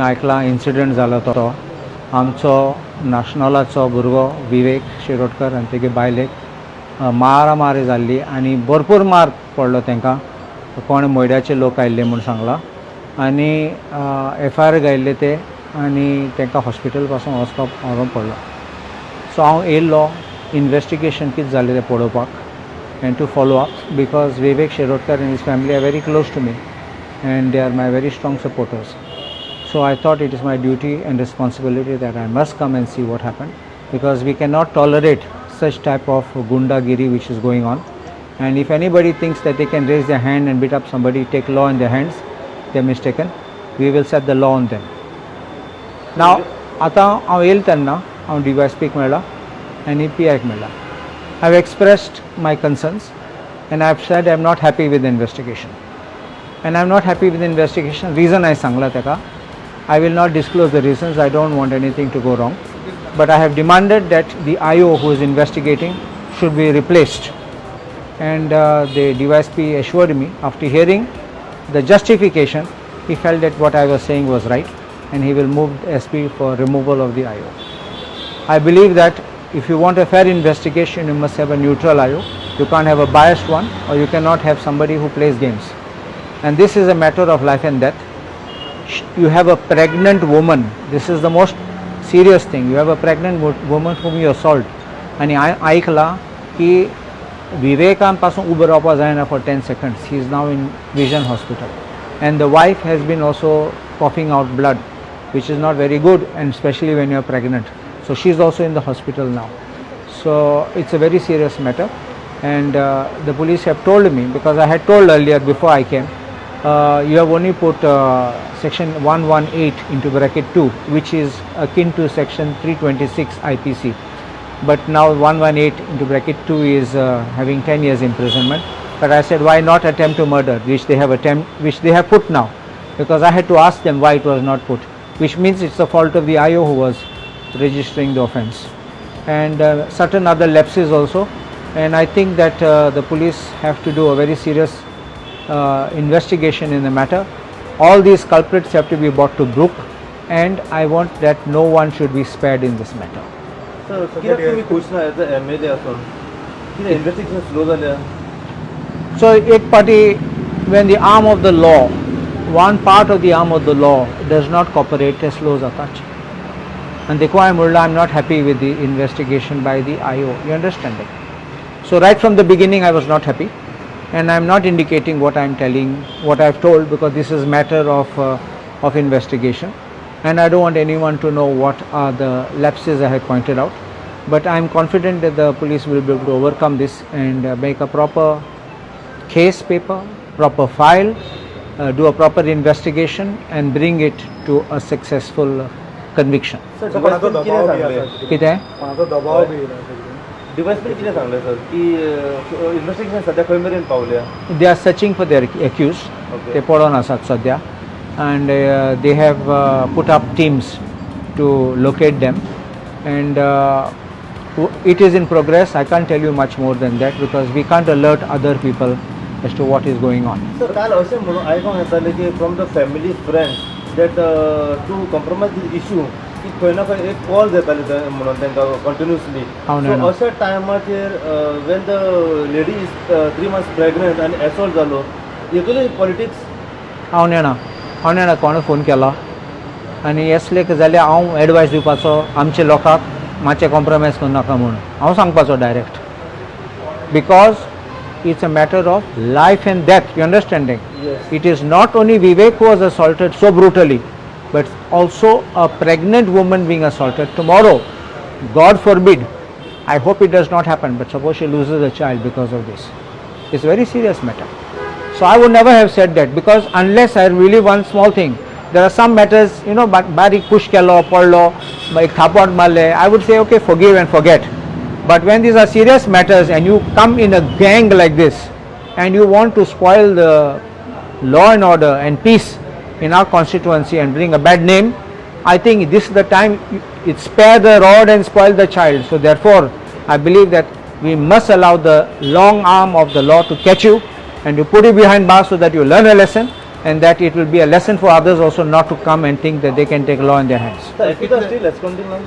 तुमी आयकलां इन्सिडंट जालो तो आमचो नाशनॉलाचो भुरगो विवेक शिरोडकर आनी तेगे बायलेक मारामारी जाल्ली आनी भरपूर मार पडलो तांकां. कोण मोयड्याचे लोक आयिल्ले म्हूण सांगलां आनी एफआयआर घायल्ले ते आनी तांकां हॉस्पिटल पासून वचपाक व्हरूंक पडलो. सो हांव येयल्लो इन्वेस्टिगेशन कितें जालें तें पळोवपाक and to follow up, because Vivek Shirodkar and his family are very close to me and they are my very strong supporters. So I thought it is my duty and responsibility that I must come and see what happened, because we cannot tolerate such type of gundagiri which is going on. And if anybody thinks that they can raise their hand and beat up somebody, take law in their hands, they are mistaken. We will set the law on them. Now, आतां हांव येयलें तेन्ना हांव D Y S पीक मेळ्ळा आनी P आयक मेळ्ळा. I have expressed my concerns and I have said I am not happy with the investigation. And I am not happy with the investigation. Reason I सांगला ताका. I will not disclose the reasons. I don't want anything to go wrong. But I have demanded that the IO who is investigating should be replaced. And the DYSP assured me, after hearing the justification, he felt that what I was saying was right and he will move the SP for removal of the IO. I believe that if you want a fair investigation, you must have a neutral IO. You can't have a biased one, or you cannot have somebody who plays games. And this is a matter of life and death. You have a pregnant woman. This is the most serious thing. You have a pregnant woman whom you assault. आनी हांवें आयकलां की विवेकान पासून उबो रावपा जायना for 10 seconds. He is now in Vision Hospital and the wife has been also coughing out blood, which is not very good, and especially when you are pregnant. So she is also in the hospital now. So it's a very serious matter, and the police have told me, because I had told earlier before I came, you have only put section 118 into bracket 2, which is akin to section 326 IPC. But now 118 into bracket 2 is having 10 years imprisonment. But I said, why not attempt to murder, which they have put now, because I had to ask them why it was not put, which means it's the fault of the IO who was registering the offence, and certain other lapses also. And I think that the police have to do a very serious investigation in the matter. All these culprits have to be brought to book, and I want that no one should be spared in this matter. Sir, कित्याक तुमी खुश ना as MLA आसून? कितें investigation slow जाल्या? So, एक party, when the arm of the law, one part of the arm of the law does not cooperate, ते slow जाताच. आनी देखून हांवें म्हणलां, I am not happy with the investigation by the IO, you understand it? So right from the beginning I was not happy, and I am not indicating what I am telling, what I have told, because this is matter of investigation and I don't want anyone to know what are the lapses I have pointed out. But I am confident that the police will be able to overcome this and make a proper case paper, proper file, do a proper investigation and bring it to a successful conviction. Sir, कोणाचो डिवायसपीन दबाव कितें बी सांगलें? आसा? कितें? कोणाचो दबाव बी येयला अशें कितें? डिवायसपीन कितें सांगलें सर, की इन्वेस्टिगेशन सद्या खंय मेरेन पावल्या? They are searching for their accused. ते पळोवन आसात सद्या and they have put up teams to locate them and it is in progress. I can't tell you much more than that because we can't alert other people as to what is going on. Sir, काल अशें म्हणून आयकोंक येतालें की from the family friends that to compromise this issue की खंय ना खंय एक कॉल येताले थंय म्हणून तांकां कंटिन्युअसली. हांव जाणा. सो अशा टायमाचेर, when the lady is 3 months pregnant आनी एसॉल्ट जालो, हितून पॉलिटिक्स? हांव नेणा, हांव नेणा कोणें फोन केलो आनी येसले जाल्यार हांव एडवायस दिवपाचो आमच्या लोकांक मातशें कॉम्प्रोमायज करनाका म्हूण हांव सांगपाचो direct, because it's a matter of life and death, you understanding? Yes. It is not only Vivek who was assaulted so brutally, but also a pregnant woman being assaulted. Tomorrow, God forbid, I hope it does not happen, but suppose she loses a child because of this. It's a very serious matter. So I would never have said that, because unless I really, one small thing, there are some matters, बारीक push केलो, पडलो, एक थापट मारले, I would say, okay, forgive and forget. But when these are serious matters and you come in a gang like this and you want to spoil the law and order and peace in our constituency and bring a bad name, I think this is the time it spare the rod and spoil the child. So therefore, I believe that we must allow the long arm of the law to catch you and to put you behind bars so that you learn a lesson. and that it will be a lesson for others also not to come and think that they can take law in their hands. Sir, accused are still absconding now?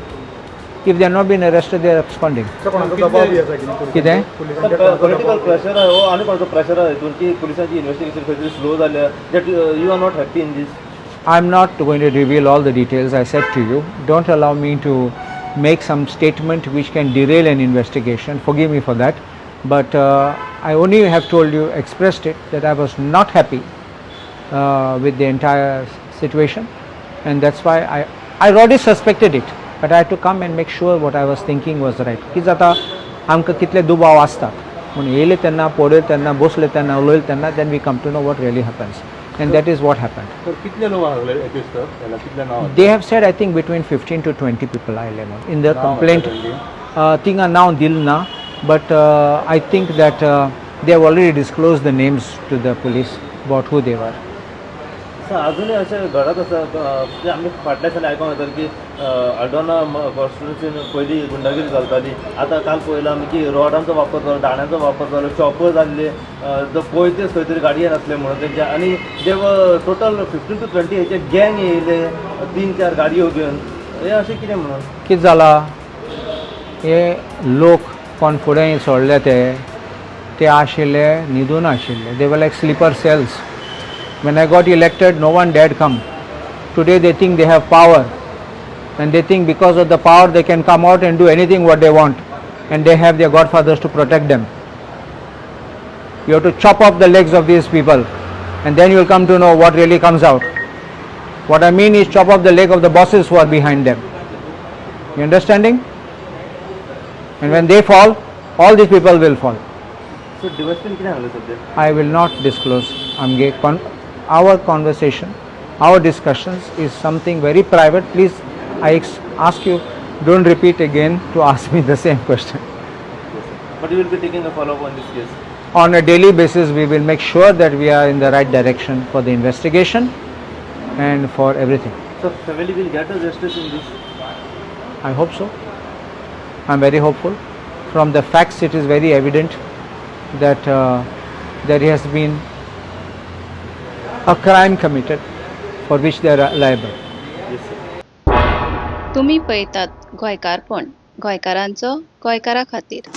If they have not been arrested, they are absconding. Sir, कोणाचो दबाव बी आसा कितें? कितें? पुलिसांचेर कोणाचो political दबाव? Pressure हो आनी कोणाचो प्रेशर आहा हितून की पुलिसांची इन्व्हेस्टिगेशन खंय तरी स्लो जाल्या, that you are not happy in this? I am not going to reveal all the details. I said to you, don't allow me to make some statement which can derail an investigation. Forgive me for that. But I only have told you, expressed it, that I was not happy with the entire situation, and that's why I already suspected it, but I had to come and make sure what I was thinking was right. कितें जाता, आमकां कितले दुबाव आसतात पूण येयले तेन्ना, पळयले तेन्ना, बसले तेन्ना, उलयले तेन्ना, then we come to know what really happens, and that is what happened. तर कितले लोक आसले एक्यूज तर त्याला कितले नाव? They have said, I think, between 15 to 20 people आयले म्हणून in the नांव complaint. आसा तेंगे? थिंगा नांव दिलें ना, but I think that they have already disclosed the names to the police about who they were. Sir, अजूनय अशें घडत आसा की आमी फाटल्या दिसांनी आयकोंक येतालें की अल्डोना कॉन्स्टिट्युन्सीन पयलीं गुंडागिरी चलताली. आतां काल पळयलां आमी की रॉडांचो वापर जालो, दांड्यांचो वापर जालो, शॉपर जाल्ले, जो पळयतेच खंय तरी गाडयेन आसले म्हणून तेंच्या आनी जे टोटल 15 टू 20 हेचे गँग येयले तीन चार गाडयो घेवन, हें अशें कितें म्हणून? कितें जालां, हे लोक कोण फुडें सोडले ते ते आशिल्ले, न्हिदून आशिल्ले. They were like sleeper cells. When I got elected, no one dared come. Today they think they have power, and they think because of the power they can come out and do anything what they want, and they have their godfathers to protect them. You have to chop off the legs of these people, and then you will come to know what really comes out. What I mean is, chop off the leg of the bosses who are behind them. You understanding? And when they fall, all these people will fall. So divestment कितें सांगलें सद्या? I will not disclose. आमगे our conversation, our discussions is something very private. Please, I ask you, don't repeat again to ask me the same question. But you will be taking a follow up on this case? On a daily basis, we will make sure that we are in the right direction for the investigation and for everything. So family will get a justice in this? I hope so. I am very hopeful. From the facts, it is very evident that there has been a crime committed for which they are liable. Yes sir. तुमी पळयतात गोंयकारपण, गोंयकारांचो गोंयकारा खातीर.